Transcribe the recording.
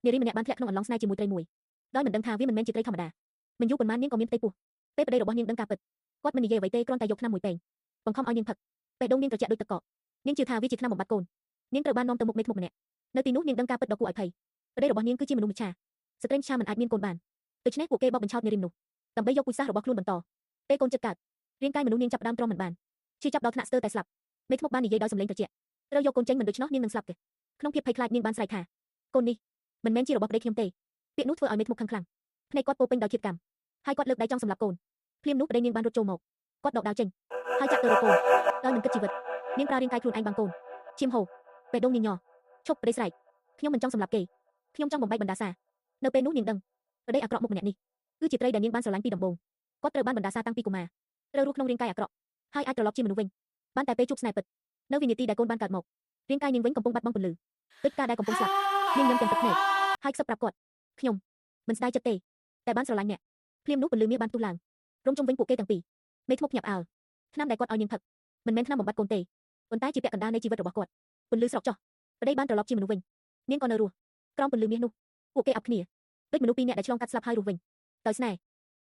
នារីម្នាក់បានធ្លាក់ក្នុងអន្លង់ស្នេហ៍ជាមួយត្រីមួយដោយមិនដឹងថាវាមិនមែនជាត្រីធម្មតាមិនយូរប៉ុន្មាននាងក៏មានផ្ទៃពោះពេលប្តីរបស់នាងដឹងការពិតគាត់មិននិយាយអ្វីទេគ្រាន់តែយកថ្នាំមួយពែងបង្ខំឲ្យនាងផឹកបេះដូងនាងត្រជាក់ដូចទឹកកកនាងជឿថាវាជាថ្នាំបំបត្តិកូននាងត្រូវបាននាំទៅមុខមេធ្មប់ម្នាក់នៅទីនោះនាងដឹងការពិតដ៏គួរឲ្យភ័យប្តីរបស់នាងគឺជាមនុស្សម្ឆាស្ត្រីមឆាមិនអាចមានកូនបានដូច្នេះពួកគេបោកបញ្ឆោតនារីនោះដើម្បីយកពូជសាសន៍របស់ខ្លួនបន្តពេលកូនចិត្តកើតរាងកាយមនុស្សនាងចាប់ផ្ដើមទ្រាំមិនបានឈឺចាប់ដល់ថ្នាក់ស្ទើរតែស្លាប់មេធ្មប់បាននិយាយដោយសម្លេងត្រជាក់ត្រូវយកកូនចេញមិនដូច្នោះនាងនឹងស្លាប់ទេក្នុងភាពភ័យខ្លាចនាងបានស្រែកថាកូននេះមិនមែនជារបស់ប្តីខ្ញុំទេពាក្យនោះធ្វើឲ្យមេធ្មប់ខឹងខ្លាំងភ្នែកគាត់ពោពេញដោយឃាតកម្មហើយគាត់លើកដៃចង់សម្លាប់កូនភ្លាមនោះប្តីនាងបានរត់ចូលមកគាត់ដកដាវចេញហើយចាក់ទៅរកកូនដោយមិនគិតជីវិតនាងប្រើរាងកាយខ្លួនឯងបាំងកូនឈាមហូរបេះដូងនាងញ័រឈប់ប្តីស្រែកខ្ញុំមិនចង់សម្លាប់គេខ្ញុំចង់បំបែកបណ្ដាសានៅពេលនោះនាងដឹងប្តីអាក្រក់មុខម្នាក់នេះគឺជាត្រីដែលនាងបានស្រឡាញ់ពីដំបូងគាត់ត្រូវបានបណ្ដាសាតាំងពីកុមារត្រូវរស់ក្នុងរាងកាយអាក្រក់ហើយអាចត្រឡប់ជាមនុស្សវិញបានតែពេលជួបស្នេហ៍ពិតនៅវិនាទីដែលកូនបានកើតមករាងកាយនាងវិញកំពុងបាត់បង់ពន្លឺដូចការដែលកំពុងស្លាប់នាងញឹមទាំងទឹកភ្នែកហើយខ្សឹបប្រាប់គាត់ខ្ញុំមិនស្ដាយចិត្តទេតែបានស្រឡាញ់អ្នកភ្លាមនោះពន្លឺមាសបានផ្ទុះឡើងរុំជុំវិញពួកគេទាំងពីរមេធ្មប់ភ្ញាក់ផ្អើលថ្នាំដែលគាត់ឲ្យនាងផឹកមិនមែនថ្នាំបំបត្តិកូនទេប៉ុន្តែជាពាក់កណ្ដាលនៃជីវិតរបស់គាត់ពន្លឺស្រកចុះប្តីបានត្រឡប់ជាមនុស្សវិញនាងក៏នៅរស់ក្រោមពន្លឺមាសនោះពួកគេអប់គ្នាដូចមនុស្សពីរនាក់ដែលឆ្លងកាត់ស្លាប់ហើយរស់វិញដោយស្នេហ៍។